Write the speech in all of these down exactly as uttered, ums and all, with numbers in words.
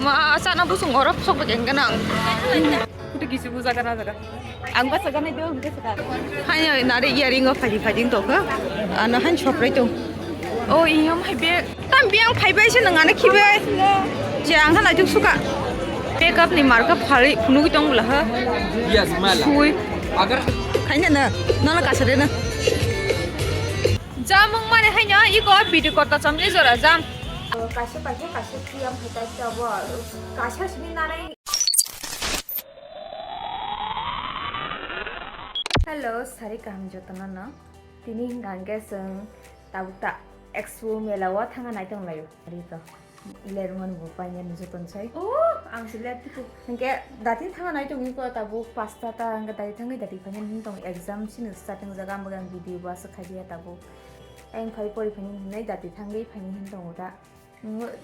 Ma, sana busung orok sok bagen ganang. Kutu kisi buja gana jaga. Ang ba sagana do, ang ba sagana. Hai, hai, nare earring o phadi phadi tongkha. Ano han soprai tong. O, iyam hai be. Tam biang phai bai se nang ana khibai. Je ang han aituk suka. Makeup ni marka phari phunugwi tong bwla ha. Yes, mala. Sui. Agar khaina na, nala kasare na. Jamung mane haino iko video kota chamni jora jam. Kaisa paikhe kaisa tiyam hai tai tabo. Kaisa sini nanai. Hello, sari kaham jotono no. Tini hingka hingke chwng tabuk ta expo mela o thangna nai tong laio. Ari to. Lermon bo painani joton sai. Oh, ang se ler tiku. Hingke dati thangna nai tong ko tabuk pasta ta hingke dati thangwi dati painani tong exam sini starting jaga ang video bo aswk khai dia tabuk. Ayang phai pori phani hinwi dati thangwi phani hin tongo da.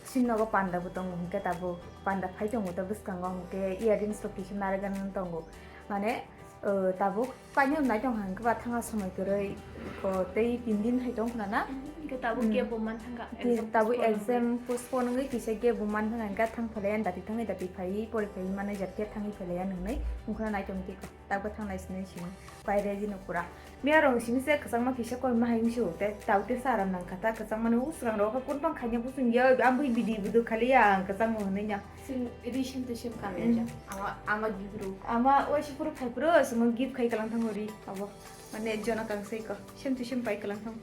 Sinnogo panda bo tongo hingke tabuk panda phai tongo ta bwskango hingke earrings rok kisa naregan tongo. Mane, o, tabuk kainwi nai tong hingke ba thangna somoi kwrwi ko tei tin din hai tong khna na. Hingke tabuk Hmm. gap bo man thangka. Di, Exam tabuk postpone exam postpone wngwi kisa gap bo man thangka hingke thang phalai dati thangwi dati phai pori phai mane jat khe thangwi phalai nwngnai wngkhna nai tong tiko. Tabuk thanglai sinai sini. Paire dino pura. Miya rong sini se kwchangma kisa koi ma hai wngsu. Te tau te sa aram nang kha ta kwchangma no usrang rok kun pang khaina busung ya. Ang bui bidi budu khali ya ang kwchangma hwnwi nya. Sing ri sim to sim kan Hmm. ja. Ama, ama gibru. Ama oi si puru khai puru sung gib khai kalang thang ri. Abo. Mane jona kang sei ko. Sim to sim pai kalang thang.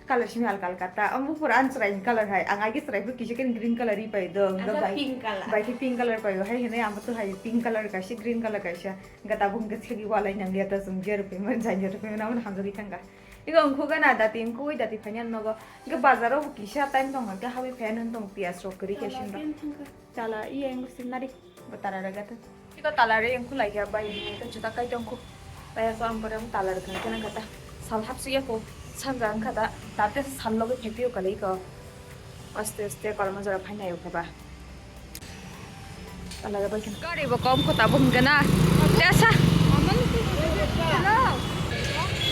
Color simi alka alka ta. Ang bufur an chwrai ni color hai. Ang agi chwrai phu kisa ken green color ri pai do. Ang Ang khe bai, pink color. Bai khe pink color pai do. Hai hene ang tu hai pink color kaisa, green color kaisa. Ang khe tabuk hingke segi walai nang liya ta sung jer pe man jan jer pe man hamjagwi thangka. Iko ang khuga na dati ang kui dati phanya nogo. Ang khe bazar o kisa time tong hang khe hawi phaya nang tong piyas rok kri khe Ala sing. Ken thangka. Chala iya ang sinari. Bo tala rega ta. Iko tala re ang kulai khe bai ni ta juta kai tong ku. Bai ko ang pore ang tala rega khe nang kata. Sal hap su ya ko. Sanja ang kata. Tate sal loge phepi o kalai ko. Aste aste kormo jora phainai o khe ba. Tala rega bai khe. Gari bo kom ko ta bo hingke na. Tesa. Hello.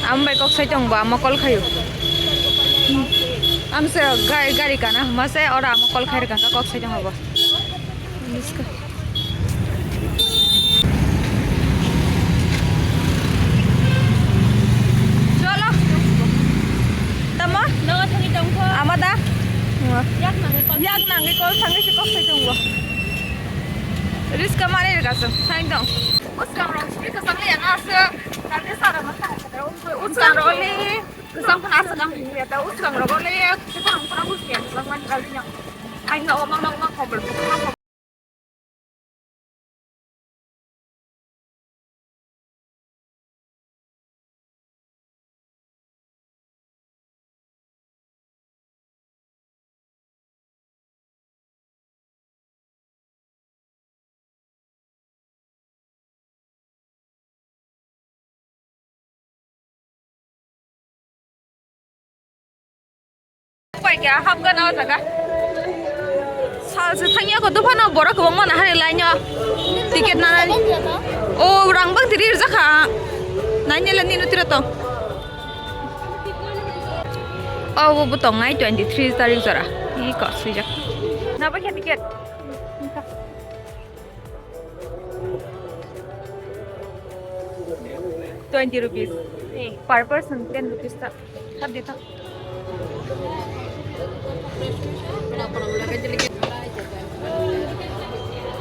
Am bai kok sai tong ba, amo call khayo. Am se gari, gari kana, ma se ora amo call khai kana kok sai tong ba. Cholo. Tamo? Nogo thangwi tongkho. Ama da? Yak nangwi call. Yak nangwi call thangwi se kok sai tong ba. Risk mari rega se, sai tong. Uskang rong sini kesang ya ngasih. Nanti sana makan. Uskang rong ni kesang pun asal kami ya tahu uskang rong ni ya kita orang pernah uskang kesang man kali yang. Ayo omang omang kau belum. Pai kya hamgana o jaga. Sal se thangya ko dophano borok kwbangma nahari line o ticket nanani. O rang bang tiri rwjakha. Nainele nino tira tong. O bo tong nai twenty three tarik jora. I kok swijak. Nabo khe ticket. Twenty rupees. Per person ten rupees ta. Thap de ta.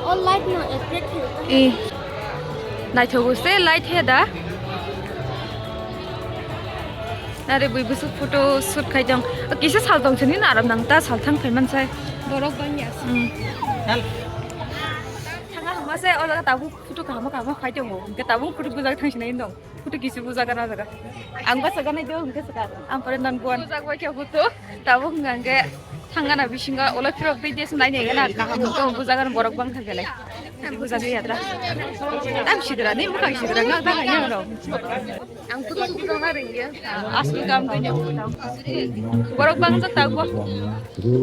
All light no attract hai. Eh. Naithogo se light he da. Nare bui busuk photo shoot khai tong. O kisa sal tong sini na aram nang ta sal thang phai man sai. Borok bang ya. Hmm. Thanga hama se o jaga tabuk photo kaham kaham khai tongo. Hingke tabuk photo bujak thang sinai dong. Photo kisi bujak na jaga. Ang ba saga nai do hingke saga. Ang pore non buan. Bujak ba kya photo. Tabuk hingke thanga na bisinga ola phirok dei des nai nai na kaham tong bujak na borok bang thang belai. Bujak ya tra. Tam sidra ni mukha sidra na ta hai na ro. Ang kutung kutung na ringya. Asli kam tu nyo. Borok bangsa ta go.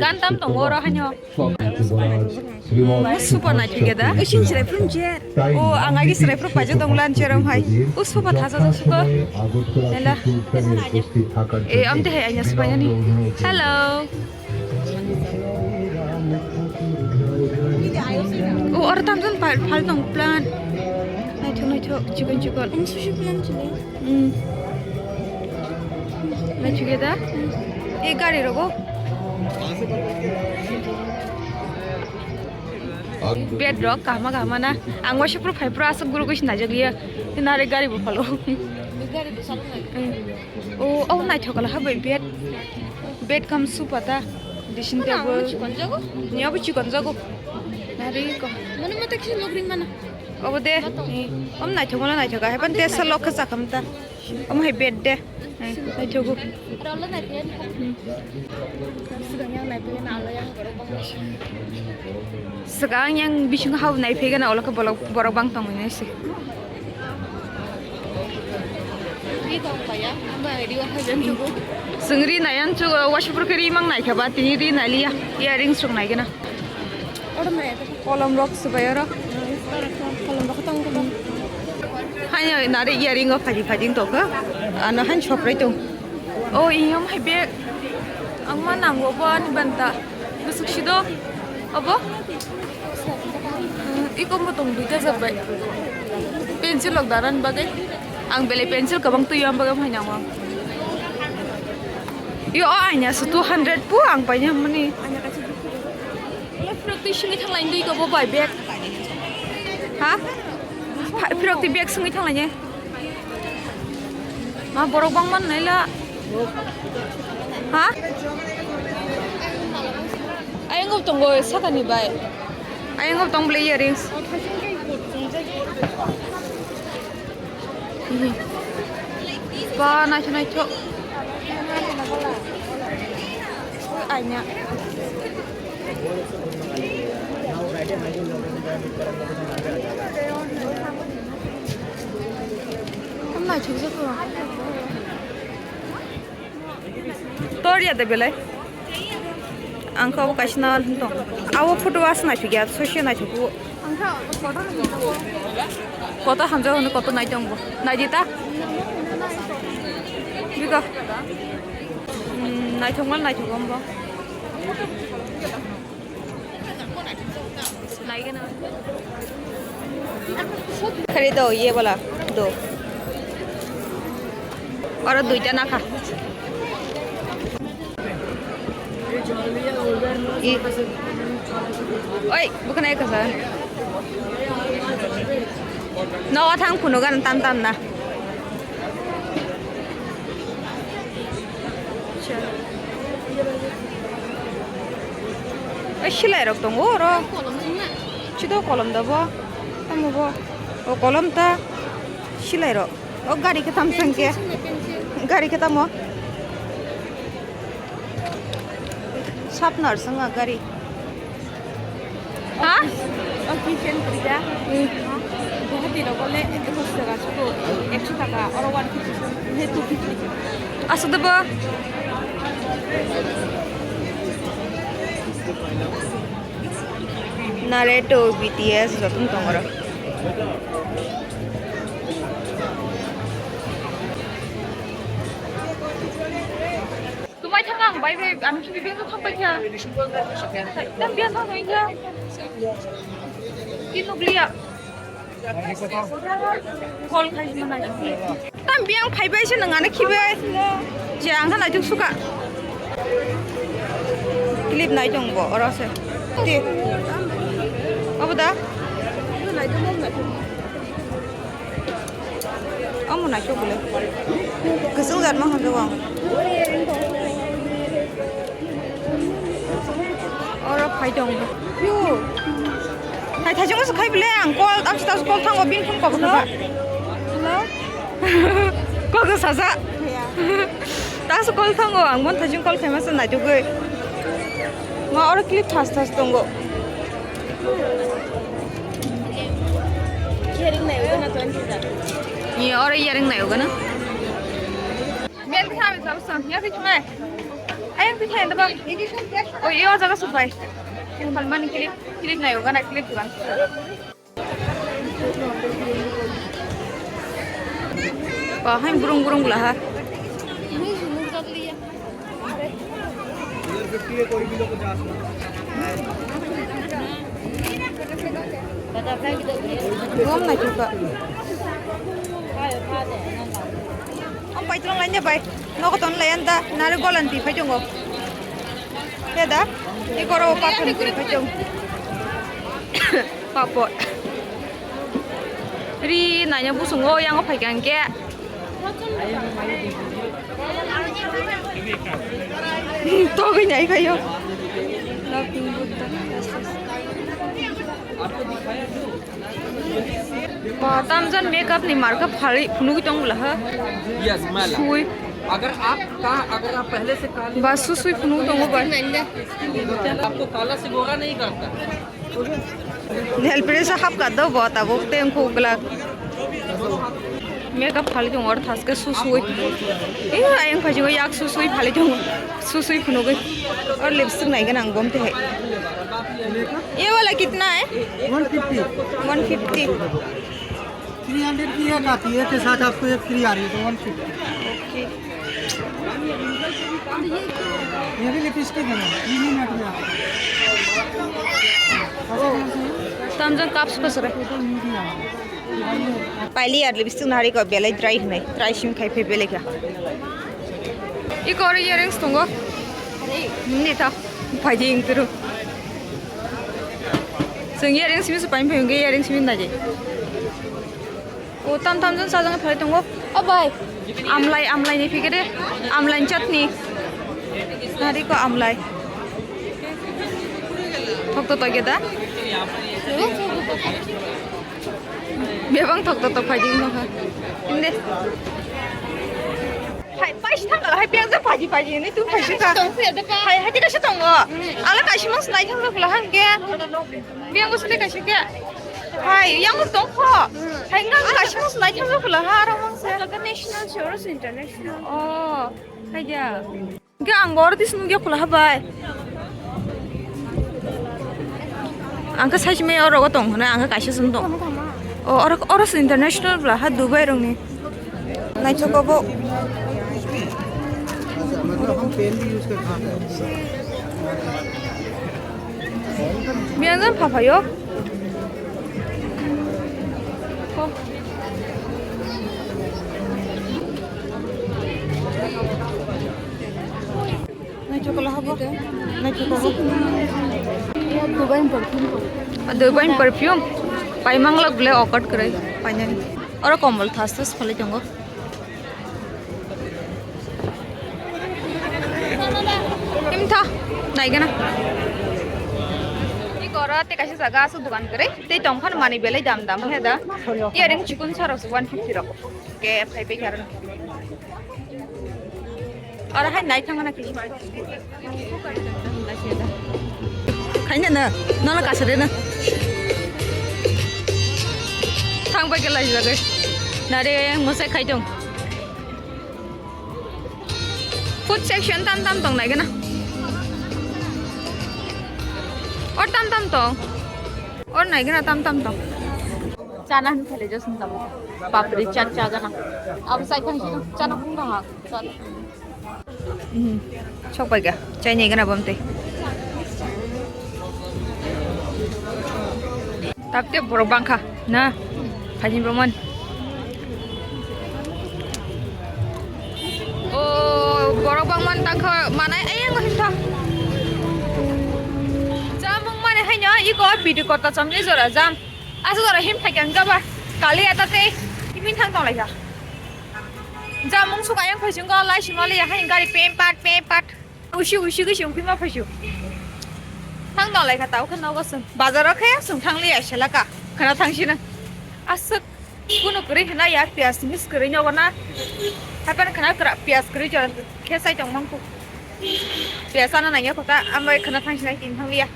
Gan tam tong oro hanyo. Mo supa na thige da. Isin chire phun jer. O ang agi chire phun paje tong lan cheram hai. O supa thasa jang suka. Ela. E am te hai anya supa yani. Hello. O, oro tamjani pal, pal tong plant. Naithok, naithok, chikon, chikon. Ang sushi plant chili. Hmm. Naithok ya da? E gari rogo. Bed rok kahma kahma na. Ang waisa phuru phai phuru aswk gurugwi se naijak liya. Nare gari bo phalo. Gari bo salonai. Hmm. O, o naithok la ha bai bed. Bed kam su pata. Dressing table. Chikon jago? Ni abo chikon jago. Nari ko. Mane mata kisa log ring mana? Obo de. Ni. Om naithok mala naithok. Hai pan tesa log kha sakam ta. Om hai bed de. Hai, naithogo. Rolo naithok. Sigang yang naithok na alo yang borok bang. Sigang yang bising hau naithok na olo ka borok, borok bang tong ni se. Ri tong paya, amba ri wa hajan chugo. Sengri nayan chugo, waisa phuru khe ri mang naikha ba, tini ri naliya, earrings rok naigena. Oro nai. Kolom rok swbai oro. Kolom rok tong ko. Haino nari earring o phaji phaji tong kha. Ano han soprai tong. O iyom hai bag. Ang ma nango bo ani banta. Bwswk si do. Obo? Hmm, iko mo tong duita jabai. Pencil rok daran bagwi. Ang belai pencil kwbang twi o, ang bagwi hai nango. Yo, o aina se two hundred pu ang paina mani. Phirok twi singwi thanglai dui ko bo bai bag. Ha? Pha-, phirok twi bag singwi thanglai ne. Ma borok bang man naila. Ha? Ayang tongo sakani bai. Ayang tong bole earrings. Ba, naithok, naithok. Aina. Naithok jago. Tor ya de belai. Ang khe obo kaisa na tong. Abo photo o aswk naithok ya, sosi naithok o. Koto hamjak hwnwi koto nai tong bo. Nai di ta. Biko. Hmm, naithok ma naithok o bo. Khari do, ye wala do. Oro duita nakha. I. Oi, bukan ayo kasar. No, thang kuno gan tan tan na. Oi, silai rok tongo oro. Kolom wngna. Chido kolom da bo. Tamo bo. O kolom ta silai rok. O gari khe tam sangke. Pencil, pencil. Gari khe tamo. Sapnar sanga gari. Ha? O kitchen pida. Hmm. Guwahati rogo le ekos taka sudo, ekso taka, oro one fifty, ne two fifty. Aswk de bo? Naruto, B T S jotono tongo oro. Tumai thang ang bai bai, ang khe bibing thang bai kha. Tam biya thang bai kha. Ki nukliya. Call khai mana. Tam biya ang phai bai se nang ana khibai. Je ang tha naituk suka. Clip nai tong bo oro se. Ti. Abo da. Naituk naituk. Omo naisok bole. Kwchwng jat ma hwnjago ang. Oro phai tong. Yo. Hai thaichung se khai bole ang call, ang status call thango, bini phone kobor kha. Hello? Kok saja. Ya. Tasu call thango, ang mon thaichung call khaima se naitugwi. Ma oro clip thas thas tongo. Earring nai ugana twenty ta. Ni oro earring nai ugana. Bel kha be sab sam ya khe mai. Ayang khe thai da ba. O yo jaga supai. Palmani clip, clip nai ugana clip duan. Ba hai burung burung bula ha. Ni sunu jak liya. Fifty ke koi bhi log ja. Gom naithok kha. Ang paitwlang laina bai. Nogo ton lai anda. Nari golan twi phai tongo. He da? Ikoro pathon twi phai tongo. Papor. Ri naina busungo yango phai kha hwnkhe. Togwi nai khayo. Ba, tamjan makeup ni marka phari phunugwi tong bwla ha. Yes, mala. Sui. अगर आप का, अगर आप पहले से काले Ba, su sui phunugwi tongo ba. आपको काला से गोरा नहीं करता। Nail polish hap ka do bo tabuk tei wngkuk glak. Makeup phali tongo oro thaske susui. Eh, ayang phaijingo yak susui phali tongo. Susui phunugwi. Or lipstick nai gana ang gom te hai. Ye wala kitna hai? One fifty. One fifty. Three hundred की एक आती है, के साथ आपको एक फ्री आ रही है, तो वन फिफ्टी। Okay. ये भी लिपस्टिक है, तीन ही मिनट में आता है। Tamjang cups pasare. Paili ar lipstick nari ko belai dry hwnwi, try sim khai phe belai kha. Iko oro earrings tongo. Ni ta. Phaidi ingturu. Chwng earrings simi se paim phai hwnkhe earrings simi naidi. O tam tam jon sajang phai tongo. O bai. Amlai, amlai ni phikiri. Amlai ni chutney. Nari ko amlai. Thok to toge da. Bebang thok to to phaidi no kha. Inde. Hai, paisa thang, hai, piyang ja phaji, phaji, ni tu phaji ka. Tong phi ada ka. Hai, hai, tika sa tongo. Ala kaisa mong snai thang la hang ke. Piyang go snai kaisa ke. Hai, yang go tong kho. Hai, ngang kaisa mong snai thang la ha, aro mong se. Ka national show, international. Oh, hai ya. Ke ang bor dis nung ya kula habai. Ang ka size me oro go tong hona, ang ka kaisa sung tong. O, oro, oro se international bla ha Dubai rong ni. Naithok obo. Biyan jan pha phayo. Naithok ola habo. Naithok ola. Dubai perfume. Dubai perfume. Paimang lok ble okat krai. Painani. Oro kombol thas thas phalai tongo. Imtha, naigana. Ni koro te kaisa jaga asuk dukan kare. Te tongkhan mani belai dam dam he da. Earring chikun sarok one fifty rok. Ke phai bai karon. Oro hai nai thangna kisi. Khaina na, nono kasare na. Thang bai ke lai jagai. Nare mosai khai dong. Food section tam tam tong nai gana. Or tam tam tong. Or nai gana tam tam tong. Chana hin phele jos hin tam. Papri chat cha gana. Ab sai khang hin chana khung ha. Chana. Hmm. Sok bai ga. Chai nai gana bom te. Tapte borok bangkha na. Phajin roman. O borok bangman tangkha manai ayang hin tha. Jamung mane haino iko bidi kota chamni jora jam. Asa jora him thai kang gaba. Kali ata te himin thang tong lai kha. Jamung suka yang phai sing go lai sima le ya hain gari pem pat pem pat. Usi usi gwi sung phima phaisu. Thang nolai kha tau khe nogo sung. Bazar o khe sung thang liya sela ka. Khana thang sina. Aswk kunu kwrwi hina ya piyas miss kwrwi nogo na. Hapan khana kwra piyas kwrwi jora khe sai tong mangku. Piyas ana nangya kota ambai khana thang sina tin thang liya.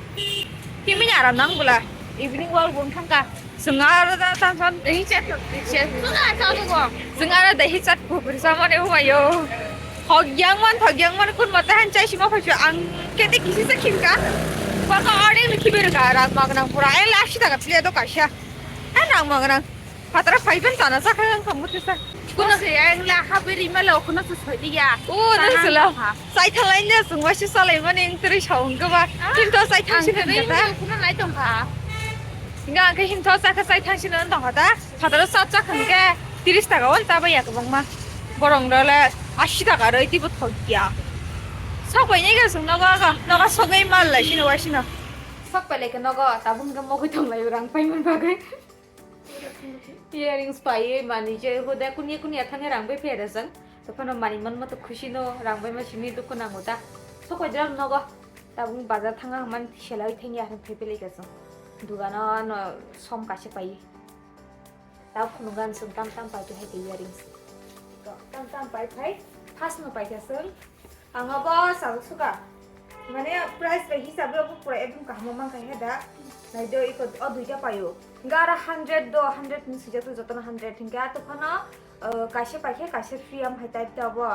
Kimini aram nang bula. Evening walk bung thang ka. Chwng aro da tang son. Dahi chat, chat. Chwng aro dahi chat ko, ko samane humayo. Thok yang man, thok yang man, kun mata han chai sima phaisu ang kete kisi sa khinka. Baka ore mi khiber ka rat magnang pura. Ai last ta ka ple do kaisa. Ai nang magnang. Patra phaiben tana sa khang kamu tisa. Kuno se yang la haberi malo kuno se soi diya. O, nang selo. Sai thalai ne sungwa si salai mani ing teri saung ke ba. Kinto sai thang si nang kata. Kuno nai tong ka. Hingke ang khe himtho chakha chai thang sino wng tongkha ta. Phataro cha chakha hingke tiris taka o cha bai ya kwbangma. Borok role asi taka roi teibo thok ya. Sok bai ni ge chwng nogo aga. Nogo sogwi mal lai sino wai sino. Sok pai lai khe nogo tabuk hingke mogwi tong lai rang pai man bagwi. Earrings pai mani je hode kunya kunya thangya rang bai phere jang. Tophano mani man mato khushi no rang bai ma simi dukhu nango ta. Sok bai jora nogo. Tabuk bazar thanga man selai thengya hwn phai philai ka chwng. Dugano no som kaisa pai. Tabuk phunukgo ang chwng tam tam pai phai khe earrings. Tam tam pai phai. First no pai kha chwng. Ang abo sajak suka. Mane price bai hisab abo pura ekdom kaham mankha he da. Nai do iko o duita paio. Gara hundred do hundred ni sijak to jotono hundred hingke ato phano, uh, kaisa pai khe kaisa free am hai type ta bo.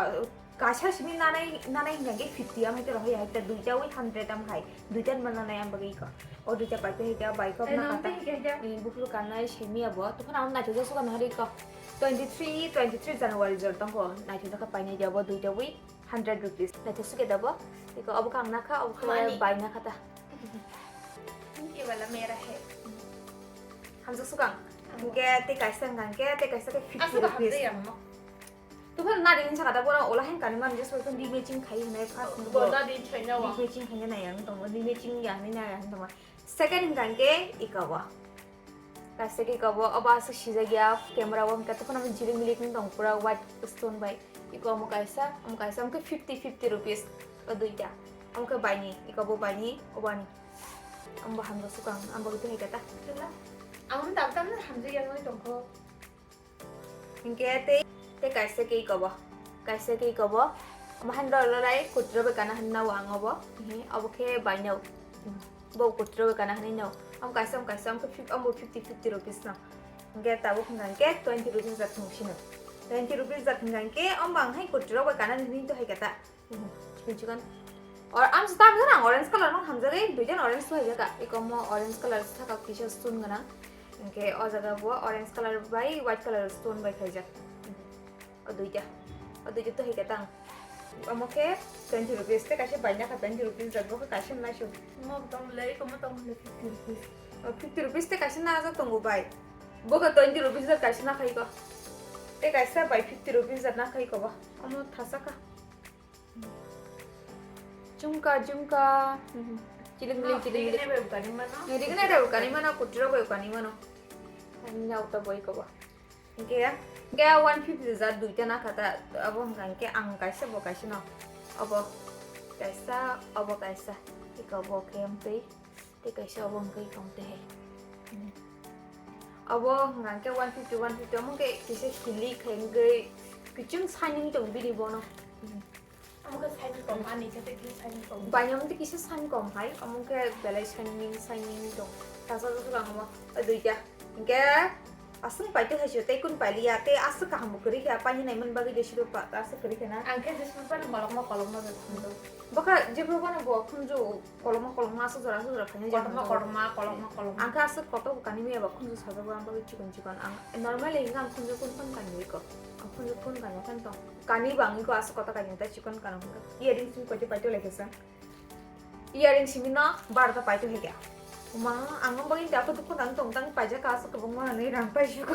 Kaisa simi nanai, nanai hingka khe fifty am hai tei rohor ya hai ta duita wi hundred am hai. Duita ni ma nanai am bagwi ko. O duita pai khe hai ta bai kok na kata. Ni buphuru kanai simi abo. Tokhon ang naithok jak suka nahari ko. Twenty three, twenty three January jor tongko. Naithok jak painai dia bo duita wi hundred rupees. Naithok suke da bo. Iko obo kang nakha, obo khe bai nakha ta. Ye wala mera hai. Hamjak suka. Hingke tei kaisa hingka hingke tei kaisa khe fifty rupees. Tubun nadi hinsa kata bono ola hin kani man just waiting di matching khai hinai first ni bo. Bo nadi chaina wa. Di matching khai na yang tong, di matching ya hinai na yang tong. Second hingka hingke ika wa. Kaisa ke ika wa, oba aswk sijak ya camera wa hingke tubun jilik milik wng tong pura white stone bai. Iko omo kaisa, omo kaisa, omo khe fifty, fifty rupees o duita. Omo khe baini, iko bo baini, obo ani. Omo bo hamjak suka ang, omo bo khe hai kata. Ang dam dam hamjak ya ngai tongkho. Hingke tei, tei kaisa ke iko bo. Kaisa ke iko bo. Mahan rw rw lai kutro bai kana hanna o ang obo. He, obo khe baino. Bo kutro bai kana hanino. Am kaisa, am kaisa, am khe fif-, am bo fifty, fifty rupees no. Hingke tabuk hingka hingke twenty rupees jat thung sino. Twenty rupees jat hingka hingke am bang hai kutro bai kana hanino to hai kata. Chikon chikon. Or am sita am jana orange color no hamjagwi, duijan orange to haijaka. Iko mo orange color saka kisa stone gana. Hingke o jaga bo orange color bai white color stone bai khaijak. O duita. O duita to haikhe tang. Omo khe twenty rupees tei kaisa baina kha twenty rupees rok bo khe kaisa naisu. Mo tong le, iko mo tong le fifty rupees. O fifty rupees tei kaisa na ja tongo bai. Bo khe twenty rupees rok kaisa na khai ko. Tei kaisa bai fifty rupees rok na khai ko ba. Omo thasa kha. Jumka, jumka. Chiling, chiling, chiling, chiling. Rigna bai ukani mano. Rigna bai ukani mano, kutro bai ukani mano. Ani na uta bai ko ba. Hingke, hingke one fifty jat duita na kha ta, abo hingka hingke ang kaisa bo kaisa no, abo kaisa, abo kaisa, iko bo khe amtwi, tei kaisa abo hingke iko amtwi hai. Abo hingka hingke one fifty, one fifty, omo hingke kisa hilik hai hingke kiching shining tong bini bono. Omo khe side kom, ani khe tei khe side kom. Bai, omo tei kisa side kom hai, omo khe belai shining, shining tong. Tasa tasa lang omo, o duita. Hingke aswk paitwi hai se tei kun pailiya, tei aswk kaham bo kwrwi khe, paini naiman bagwi de siro pa, aswk kwrwi khe na. Ang khe jeswk pani kolokma kolokma de thangdo. Bokha jephru bono bo khunju kolokma kolokma aswk jora aswk jora khaina. Kolokma kolokma, kolokma kolokma. Ang khe aswk kotor bo kanwi maya ba khunju sajagwi ang bagwi chikon chikon. Ang normally hingke ang khunju kun phano kanwi ko. Ang khunju kun kanwi khe tong. Kani bangwi ko aswk kotor kanwi ta chikon kanwi hingke. Earrings ni koito paito lekhaisa. Earrings simi no barota paito hekya. Uma, ang bagwi ta ko dukho nang tong tang paijak ka aswk kwbangma hinwi rang paijak.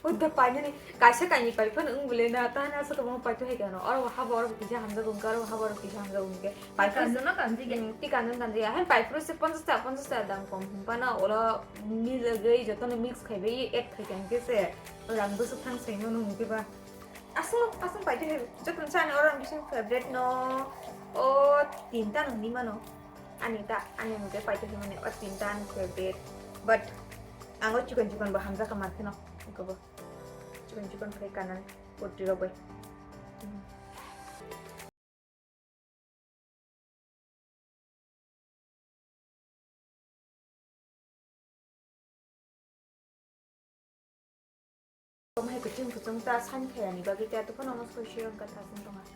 Udda painani kaisa kainwi pai phano wng bwle na, ta hwnwi aswk kwbangma paito hai khe ano. Oro habo oro kisa hamjak wngkha, oro habo oro kisa hamjak wngkha. Pai phano kanjano kanjik ya. Hmm, ti kanjano kanjik ya. Hai pai phuru se ponchash taka, ponchash taka dam kom hwnphano oro milogwi jotono mix khaibai add khai kha hwnkhe se rang bwswk thang sai mano hwnkhe ba. Aswk, aswk paito hai jotono chani oro ang bising favorite no o tinta no hinwi mano. Ani ta, ani hwnkhe paito hai mani o tinta ani favorite. But ang o chikon chikon bo hamjak kha mankheno hwnkhe bo. Chikon chikon khai kanan kurti rok bai. Tong hai kuchung kuchung ta san khaya ni bagwi ta tokon omo soi soi wngkha ta song tong ha.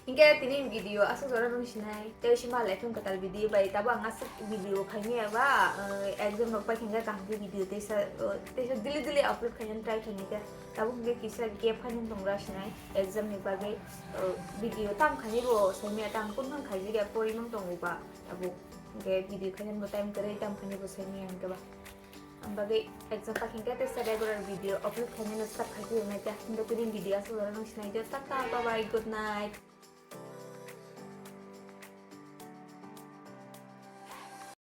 Hingke tini video aswk jora nung sinai, tei sima lai thung kwtal video bai, tabo ang aswk video khaimaya ba, eh, exam rok pai thangkhe kaham khe video teisa, eh, teisa daily daily upload khaina try khainai khe, tabo hingke kisa gap khainung tongra sinai exam ni bagwi, eh, video tam khainai bo saimaya tang kun thang khaijak ya porimung tongo ba, tabo hingke video khainani bo time kwrwi tam khainai bo saimaya hingke ba. Ang bagwi exam pakhing khe tei se regular video upload khainani start khai phiyoknai khe. Himba tini video aswk oro nung sinai de. Tata, bye bye, good night.